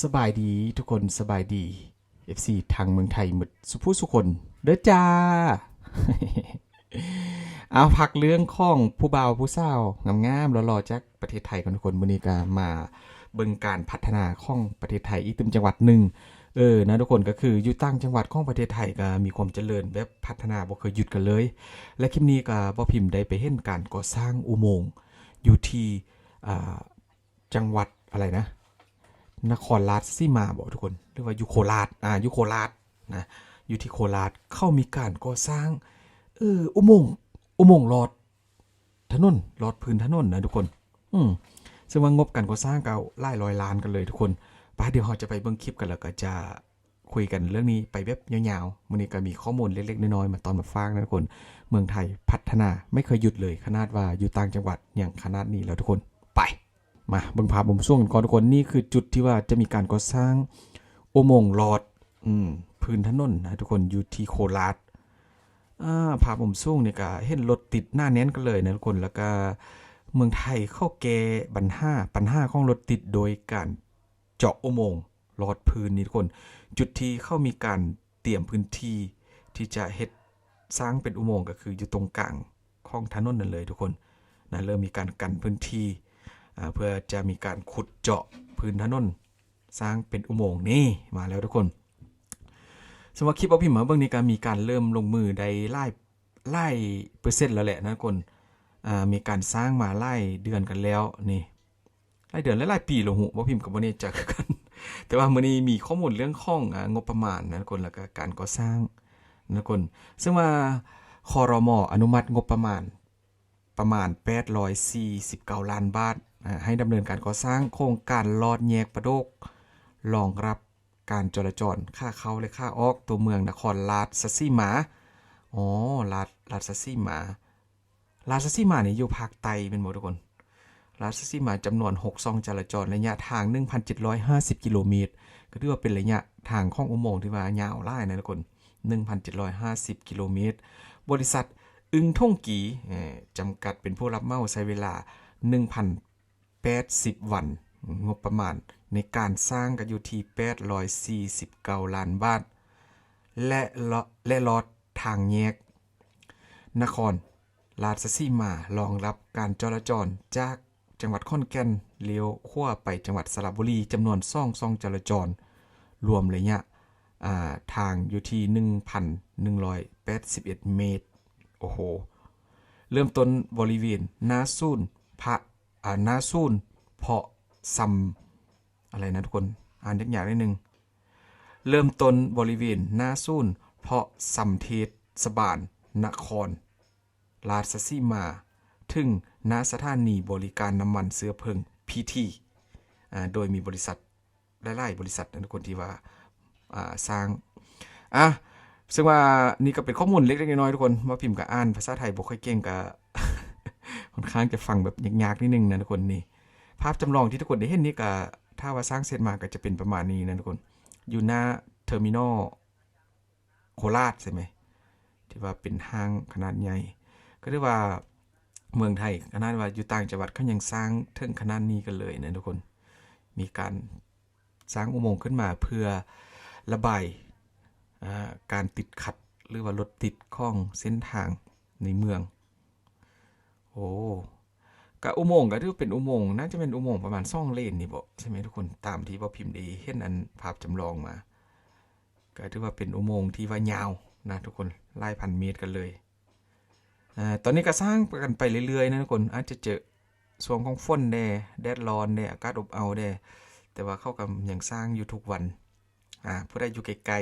ສະບາຍດີທຸກຄົນ, ສະບາຍດີ ເອັຟຊີ ທາງເມືອງໄທໝົດສູ່ຜູ້ສູ່ຄົນເດີຈ້າ. ເອົາ ພັກເລື່ອງຂອງຜູ້ບ່າວຜູ້ສາວງາມໆຫຼໍ່ໆຈາກປະເທດໄທກ່ອນທຸກຄົນ. ມື້ນີ້ກໍມາເບິ່ງການພັດທະນາຂອງປະເທດໄທອີກຕື່ມຈັງຫວັດໜຶ່ງ ເອີ ນະທຸກຄົນ, ກໍຄືຢູ່ຕ່າງຈັງຫວັດຂອງປະເທດໄທກໍມີຄວາມຈະເລີນແບບພັດທະນາບໍ່ເຄີຍຢຸດກັນເລີຍ. ແລະ ຄລິບນີ້ກໍບໍ່ພິມໄດ້ໄປເຫັນການກໍ່ສ້າງອຸໂມງຢູ່ທີ່ ອ່າ ຈັງຫວັດອະໄລນະ ນະຄອນລາດຊະສີມາບໍທຸກຄົນ ຫຼືວ່າຢູ່ໂຄລາດ? ອາ ຢູ່ໂຄລາດນະ, ຢູ່ທີ່ໂຄລາດເຂົາມີການກໍ່ສ້າງ ເອີ ອຸໂມງ ອຸໂມງລອດ ຖະໜົນ ລອດພື້ນຖະໜົນນະທຸກຄົນ. ອືມ ເຊິ່ງວ່າງົບການກໍ່ສ້າງກໍຫຼາຍຮ້ອຍລ້ານກັນເລີຍທຸກຄົນ. ໄປ ດຽວເຮົາຈະໄປເບິ່ງຄລິບກັນ ແລ້ວກໍຈະຄຸຍກັນເລື່ອງນີ້ໄປແບບຍາວໆ. ມື້ນີ້ກໍມີຂໍ້ມູນເລັກໆນ້ອຍໆມາຕອນມາຝາກນະທຸກຄົນ. ເມືອງໄທພັດທະນາໄມ່ເຄີຍຢຸດເລີຍ, ຂະໜາດວ່າຢູ່ຕ່າງຈັງຫວັດຍັງຂະໜາດນີ້ແລ້ວທຸກຄົນ. ໄປ ມາເບິ່ງພາບມຸມສູງກັນກ່ອນທຸກຄົນ. ນີ້ຄືຈຸດທີ່ວ່າຈະມີການກໍ່ສ້າງອຸໂມງລອດ ອືມ ພື້ນຖະໜົນນະທຸກຄົນ ຢູ່ທີ່ໂຄລາດ. ອາ ພາບມຸມສູງນີ້ກະເຫັນລົດຕິດໜາແໜ້ນກັນເລີຍນະທຸກຄົນ. ແລ້ວກະເມືອງໄທເຂົາແກ້ບັນຫາ ບັນຫາຂອງລົດຕິດໂດຍການເຈາະອຸໂມງລອດພື້ນນີ້ທຸກຄົນ. ຈຸດທີ່ເຂົາມີການຕຽມພື້ນທີ່ທີ່ຈະເຮັດ ສ້າງເປັນອຸໂມງກໍຄືຢູ່ຕົງກາງຂອງຖະໜົນນັ້ນເລີຍທຸກຄົນນະ. ເລີ່ມມີການກັນພື້ນທີ່ ອາ ເພື່ອຈະມີການຂຸດເຈາະພື້ນຖະໜົນ ສ້າງເປັນອຸໂມງນີ້ ມາແລ້ວທຸກຄົນ. ສຳລັບຄລິບເອົາພິມມາເບິ່ງນີ້ ກໍມີການເລີ່ມລົງມືໄດ້ຫຼາຍ ຫຼາຍເປີເຊັນແລ້ວແຫຼະນະທຸກຄົນ. ອາ ມີການສ້າງມາຫຼາຍເດືອນກັນແລ້ວນີ້ ຫຼາຍເດືອນ ຫຼາຍໆປີແລ້ວ ຮູ້ ເວົ້າພິມກໍບໍ່ແນ່ໃຈຄືກັນ. ແຕ່ວ່າມື້ນີ້ມີຂໍ້ມູນເລື່ອງຂອງ ອາ ງົບປະມານນະທຸກຄົນ ແລ້ວກໍການກໍ່ສ້າງນະທຸກຄົນ. ເຊິ່ງວ່າ ຄລມ ອະນຸມັດງົບປະມານ ປະມານແປດຮ້ອຍສີ່ສິບເກົ້າລ້ານບາດ ອາ ໃຫ້ດຳເນີນການກໍ່ສ້າງໂຄງການລອດແຍກປະໂດກ ລອງຮັບການຈະລາຈອນຂາເຂົ້າ ແລະ ຂາອອກຕົວເມືອງນະຄອນລາດຊະສີມາ. ອໍ ລາດ ລາດຊະສີມາ ລາດຊະສີມານີ້ຢູ່ພາກໃຕ້ແມ່ນບໍ່ທຸກຄົນ? ລາດຊະສີມາຈຳນວນຫົກຊ່ອງຈະລາຈອນ ໄລຍະທາງໜຶ່ງພັນເຈັດຮ້ອຍຫ້າສິບກິໂລເມດ ກໍຖືວ່າເປັນໄລຍະທາງຂອງອຸໂມງທີ່ວ່າຍາວຫຼາຍນະທຸກຄົນ ໜຶ່ງພັນເຈັດຮ້ອຍຫ້າສິບກິໂລເມດ. ບໍລິສັດ ອຶ້ງທົ່ງກີ ເອີ ຈຳກັດເປັນຜູ້ຮັບເໝົາ ໃຊ້ເວລາໜຶ່ງພັນແປດສິບວັນ. ງົບປະມານໃນການສ້າງກໍຢູ່ທີ່ແປດຮ້ອຍສີ່ສິບເກົ້າລ້ານບາດ ແລະ ລະ ແລະ ລອດທາງແຍກ ນະຄອນລາດຊະສີມາ ລອງຮັບການຈະລາຈອນຈາກຈັງຫວັດຂອນແກ່ນ ລ້ຽວຂວາໄປຈັງຫວັດສະລະບູລີ ຈຳນວນສອງຊ່ອງຈະລາຈອນ ລວມໄລຍະ ອາ ທາງຢູ່ທີ່ໜຶ່ງພັນໜຶ່ງຮ້ອຍແປດສິບເອັດເມດ. ໂອ້ໂຫ ເລີ່ມຕົ້ນບໍລິເວນໜ້າສູນພະ ອາ ໜ້າສູນເພາະຊຳ ອະໄລນະທຸກຄົນ ອ່ານຍາກໆໜ້ອຍໜຶ່ງ. ເລີ່ມຕົ້ນບໍລິເວນໜ້າສູນເພາະຊຳເທດສະບານນະຄອນລາດຊະສີມາ ເຖິງໜ້າສະຖານີບໍລິການນ້ຳມັນເຊື້ອເພີງ ພີທີ ອາ ໂດຍມີບໍລິສັດ ຫຼາຍໆບໍລິສັດນະທຸກຄົນທີ່ວ່າ ອາ ສ້າງ ອາ ເຊິ່ງວ່ານີ້ກໍເປັນຂໍ້ມູນເລັກໆນ້ອຍໆທຸກຄົນ. ເວົ້າພິມກໍອ່ານພາສາໄທບໍ່ຄ່ອຍເກັ່ງ ກໍຄ່ອນຂ້າງຈະຟັງແບບຍາກໆນິດໜຶ່ງນະທຸກຄົນ. ນີ້ພາບຈຳລອງທີ່ທຸກຄົນໄດ້ເຫັນນີ້ກໍ ຖ້າວ່າສ້າງເສັດມາກໍຈະເປັນປະມານນີ້ນະທຸກຄົນ ຢູ່ໜ້າເທີມິນອລໂຄລາດໃຊ່ໄໝ ທີ່ວ່າເປັນຫ້າງຂະໜາດໃຫຍ່. ກໍຖືວ່າເມືອງໄທ ຂະໜາດວ່າຢູ່ຕ່າງຈັງຫວັດເຂົາຍັງສ້າງເຖິງຂະໜາດນີ້ກັນເລີຍນະທຸກຄົນ. ມີການສ້າງອຸໂມງຂຶ້ນມາເພື່ອລະບາຍ ອາ ການຕິດຂັດ ຫຼືວ່າລົດຕິດຂອງເສັ້ນທາງໃນເມືອງ. ໂອ້ ກະອຸໂມງກໍຖືເປັນອຸໂມງ ໜ້າຈະແມ່ນອຸໂມງປະມານສອງເລນນີ້ບໍ ໃຊ່ໄໝທຸກຄົນ? ຕາມທີ່ເວົ້າພິມໄດ້ເຫັນອັນພາບຈຳລອງມາ ກໍຖືວ່າເປັນອຸໂມງທີ່ວ່າຍາວນະທຸກຄົນ ຫຼາຍພັນເມດກັນເລີຍ. ອາ ຕອນນີ້ກໍສ້າງກັນໄປເລື້ອຍໆນະທຸກຄົນ ອາດຈະເຈີຊ່ວງຂອງຝົນແດ່ ແດດຮ້ອນແດ່ ອາກາດອົບເອົາແດ່ ແຕ່ວ່າເຂົາກໍຍັງສ້າງຢູ່ທຸກວັນ. ອາ ຜູ້ໃດຢູ່ໃກ້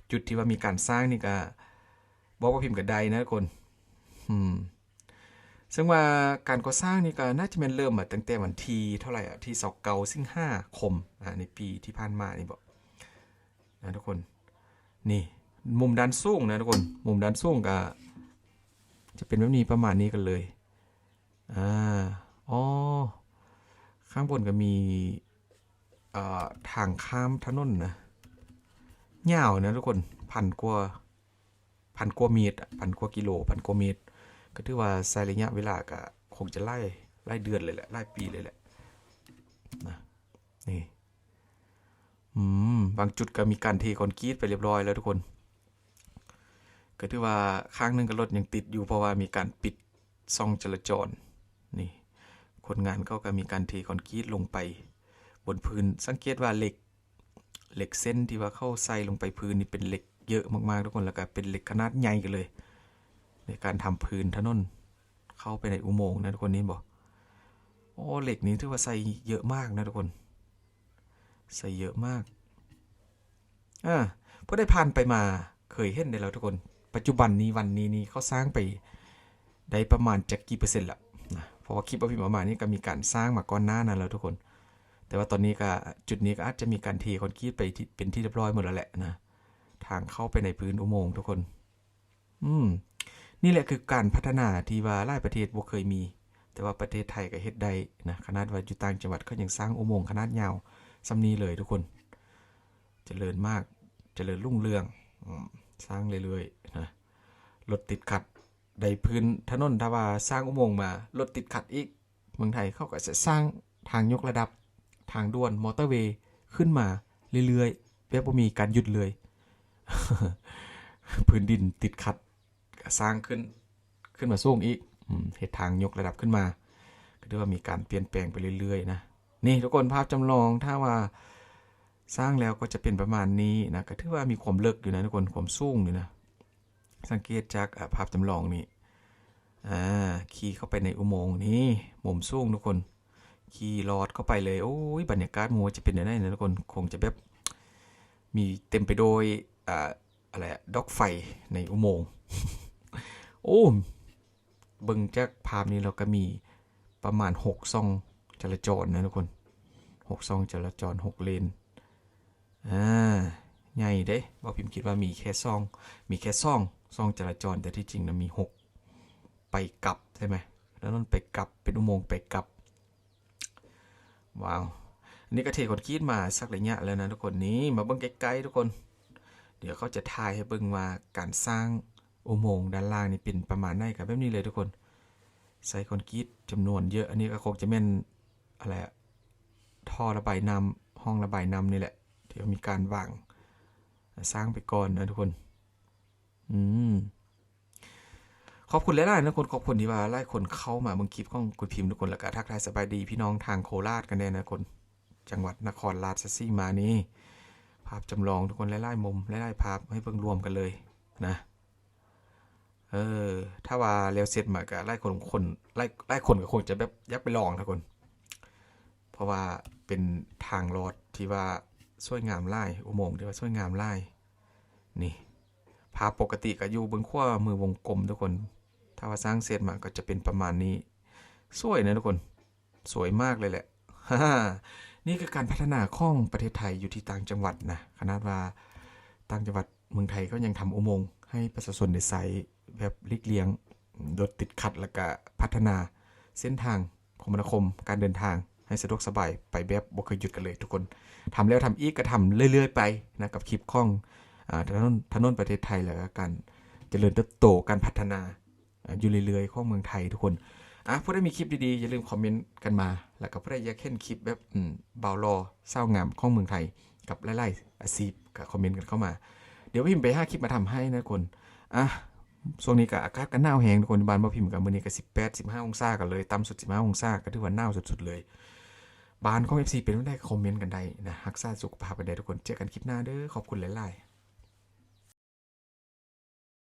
ໆຈຸດທີ່ວ່າມີການສ້າງນີ້ກໍບອກວ່າພິມກໍໄດ້ນະທຸກຄົນ. ອືມ ເຊິ່ງວ່າການກໍ່ສ້າງນີ້ກໍໜ້າຈະແມ່ນເລີ່ມມາຕັ້ງແຕ່ວັນທີເທົ່າໃດອະ ທີຊາວເກົ້າສິງຫາຄົມ ອາ ໃນປີທີ່ຜ່ານມານີ້ບໍ ນະທຸກຄົນ. ນີ້ມຸມດ້ານສູງນະທຸກຄົນ ມຸມດ້ານສູງກໍຈະເປັນແບບນີ້ ປະມານນີ້ກັນເລີຍ. ອາ ອໍ ຂ້າງບົນກໍມີ ເອີ ທາງຂ້າມຖະໜົນນະ ຍາວນະທຸກຄົນ ພັນກວ່າ ພັນກວ່າເມດ ພັນກວ່າກິໂລ ພັນກວ່າເມດ ກໍຖືວ່າໃຊ້ໄລຍະເວລາກໍຄົງຈະຫຼາຍ ຫຼາຍເດືອນເລີຍແຫຼະ ຫຼາຍປີເລີຍແຫຼະນະ. ນີ້ ບາງຈຸດກໍມີການເທຄອນກຣີດໄປຮຽບຮ້ອຍແລ້ວທຸກຄົນ. ກໍຖືວ່າຂ້າງໜຶ່ງກໍລົດຍັງຕິດຢູ່ ເພາະວ່າມີການປິດຊ່ອງຈະລາຈອນ. ນີ້ ຄົນງານເຂົາກໍມີການເທຄອນກຣີດລົງໄປບົນພື້ນ. ສັງເກດວ່າເຫຼັກ ເຫຼັກເສັ້ນທີ່ວ່າເຂົາໃສ່ລົງໄປພື້ນນີ້ເປັນເຫຼັກເຍອະມາກໆທຸກຄົນ ແລ້ວກໍເປັນເຫຼັກຂະໜາດໃຫຍ່ກັນເລີຍ ໃນການທຳພື້ນຖະໜົນເຂົ້າໄປໃນອຸໂມງນະທຸກຄົນ. ເຫັນບໍ່? ໂອ້ ເຫຼັກນີ້ຖືວ່າໃສ່ເຍອະມາກນະທຸກຄົນ ໃສ່ເຍອະມາກ. ອາ ຜູ້ໃດຜ່ານໄປມາເຄີຍເຫັນໄດ້ແລ້ວທຸກຄົນ. ປັດຈຸບັນນີ້ ວັນນີ້ນີ້ ເຂົາສ້າງໄປໄດ້ປະມານຈັກກີ່ເປີເຊັນລະນະ ເພາະວ່າຄລິບບ່າວພິມເອົາມານີ້ກໍມີການສ້າງມາກ່ອນໜ້ານັ້ນແລ້ວທຸກຄົນ. ແຕ່ວ່າຕອນນີ້ກໍ ຈຸດນີ້ກໍອາດຈະມີການເທຄອນກຣີດໄປທີ່ ເປັນທີ່ຮຽບຮ້ອຍໝົດແລ້ວແຫຼະນະ ທາງເຂົ້າໄປໃນພື້ນອຸໂມງທຸກຄົນ. ອືມ ນີ້ແຫຼະຄືການພັດທະນາທີ່ວ່າຫຼາຍປະເທດບໍ່ເຄີຍມີ ແຕ່ວ່າປະເທດໄທກໍເຮັດໄດ້ນະ. ຂະໜາດວ່າຢູ່ຕ່າງຈັງຫວັດເຂົາຍັງສ້າງອຸໂມງຂະໜາດຍາວສ່ຳນີ້ເລີຍທຸກຄົນ. ຈະເລີນມາກ ຈະເລີນຮຸ່ງເຮືອງ. ອືມ ສ້າງເລື້ອຍໆນະ ລົດຕິດຂັດ ໃນພື້ນຖະໜົນ ຖ້າວ່າສ້າງອຸໂມງມາ ລົດຕິດຂັດອີກ. ເມືອງໄທເຂົາກໍຈະສ້າງທາງຍົກລະດັບ, ທາງດ່ວນ, ມໍເຕີເວຂຶ້ນມາເລື້ອຍໆ ແບບບໍ່ມີການຢຸດເລີຍ. ພື້ນດິນຕິດຂັດ ກໍສ້າງຂຶ້ນ ຂຶ້ນມາສູງອີກ. ອືມ ເຮັດທາງຍົກລະດັບຂຶ້ນມາ ກໍຖືວ່າມີການປ່ຽນແປງໄປເລື້ອຍໆນະ. ນີ້ທຸກຄົນ ພາບຈຳລອງ ຖ້າວ່າສ້າງແລ້ວກໍຈະເປັນປະມານນີ້ນະ. ກໍຖືວ່າມີຄວາມເລິກຢູ່ນະທຸກຄົນ ຄວາມສູງຢູ່ນະ. ສັງເກດຈາກ ອາ ພາບຈຳລອງນີ້ ອາ ຂີ່ເຂົ້າໄປໃນອຸໂມງນີ້ ມຸມສູງທຸກຄົນ ຂີ່ລອດເຂົ້າໄປເລີຍ. ໂອ້ຍ ບັນຍາກາດບໍ່ວ່າຈະເປັນແນວໃດນະທຸກຄົນ ຄົງຈະແບບມີເຕັມໄປໂດຍ ອາ ອະໄລອະ ດອກໄຟໃນອຸໂມງ. ໂອ້ ເບິ່ງຈາກພາບນີ້ແລ້ວກໍມີປະມານຫົກຊ່ອງຈະລາຈອນນະທຸກຄົນ ຫົກຊ່ອງຈະລາຈອນ ຫົກເລນ. ອາ ໃຫຍ່ເດ້ ບ່າວພິມຄິດວ່າມີແຄ່ສອງ ມີແຄ່ສອງຊ່ອງຈະລາຈອນ ແຕ່ທີ່ຈິງນະມີຫົກ ໄປກັບໃຊ່ໄໝ? ຖະໜົນໄປກັບ ເປັນອຸໂມງໄປກັບ. ວ້າວ ອັນນີ້ກໍເທຄອນກຣີດມາສັກໄລຍະແລ້ວນະທຸກຄົນ. ນີ້ ມາເບິ່ງໃກ້ໆທຸກຄົນ ດຽວເຂົາຈະຖ່າຍໃຫ້ເບິ່ງວ່າການສ້າງອຸໂມງດ້ານລ່າງນີ້ເປັນປະມານໃດ. ກໍແບບນີ້ເລີຍທຸກຄົນ ໃສ່ຄອນກຣີດຈຳນວນເຍອະ. ອັນນີ້ກໍຄົງຈະແມ່ນ ອະໄລອະ ທໍ່ລະບາຍນ້ຳ ຮ່ອງລະບາຍນ້ຳນີ້ແຫຼະ ທີ່ມີການວາງ ສ້າງໄປກ່ອນນະທຸກຄົນ. ອືມ ຂອບຄຸນຫຼາຍໆນະທຸກຄົນ ຂອບຄຸນທີ່ວ່າຫຼາຍຄົນເຂົ້າມາເບິ່ງຄລິບຂອງຄຸນພິມທຸກຄົນ ແລ້ວກໍທັກທາຍສະບາຍດີພີ່ນ້ອງທາງໂຄລາດກັນແດ່ນະທຸກຄົນ ຈັງຫວັດນະຄອນລາດຊະສີມານີ້. ພາບຈຳລອງທຸກຄົນ ຫຼາຍໆມຸມ ຫຼາຍໆພາບໃຫ້ເບິ່ງລວມກັນເລີຍນະ. ເອີ ຖ້າວ່າແລ້ວເສັດມາກໍຫຼາຍຄົນ ຄົນ ຫຼາຍ ຫຼາຍຄົນກໍຄົງຈະແບບຢາກໄປລອງນະທຸກຄົນ ເພາະວ່າເປັນທາງລອດທີ່ວ່າສວຍງາມຫຼາຍ ອຸໂມງທີ່ວ່າສວຍງາມຫຼາຍ. ນີ້ ພາບປົກກະຕິກໍຢູ່ເບື້ອງຂວາມືວົງກົມທຸກຄົນ ຖ້າວ່າສ້າງເສັດມາກໍຈະເປັນປະມານນີ້. ສວຍນະທຸກຄົນ ສວຍມາກເລີຍແຫຼະ. ນີ້ຄືການພັດທະນາຂອງປະເທດໄທຢູ່ທີ່ຕ່າງຈັງຫວັດນະ. ຂະໜາດວ່າຕ່າງຈັງຫວັດເມືອງໄທກໍຍັງທຳອຸໂມງໃຫ້ປະຊາຊົນໄດ້ໃຊ້ແບບຫຼີກລ່ຽງລົດຕິດຂັດ ແລ້ວກະພັດທະນາເສັ້ນທາງ ຄົມມະນາຄົມ ການເດີນທາງໃຫ້ສະດວກສະບາຍໄປແບບບໍ່ເຄີຍຢຸດກັນເລີຍທຸກຄົນ. ທຳແລ້ວທຳອີກ ກໍທຳເລື້ອຍໆໄປນະ ກັບຄລິບຂອງ ອາ ຖະໜົນ ຖະໜົນປະເທດໄທ ແລ້ວກໍການຈະເລີນເຕີບໂຕ ການພັດທະນາ ອາ ຢູ່ເລື້ອຍໆຂອງເມືອງໄທທຸກຄົນ. ອາ ຜູ້ໃດມີຄລິບດີໆ ຢ່າລືມຄອມເມັນກັນມາ ແລ້ວກໍຜູ້ໃດຢາກເຫັນຄລິບແບບ ອືມ ບ່າວຫຼໍ່ສາວງາມຂອງເມືອງໄທ ກັບຫຼາຍໆອາຊີບ ກໍຄອມເມັນກັນເຂົ້າມາ ດຽວພິມໄປຫາຄລິບມາທຳໃຫ້ນະທຸກຄົນ. ອາ ຊ່ວງນີ້ກໍອາກາດກໍໜາວແຮງທຸກຄົນ ຢູ່ບ້ານບ່າວພິມກໍມື້ນີ້ກໍສິບແປດ ສິບຫ້າອົງສາກັນເລີຍ ຕ່ຳສຸດສິບຫ້າອົງສາ ກໍຖືວ່າໜາວສຸດໆເລີຍ. ບ້ານຂອງເອັຟຊີເປັນແນວໃດ ຄອມເມັນກັນໄດ້ນະ. ຮັກສາສຸຂະພາບກັນໄດ້ທຸກຄົນ ເຈີກັນຄລິບໜ້າເດີ້. ຂອບຄຸນຫຼາຍໆ.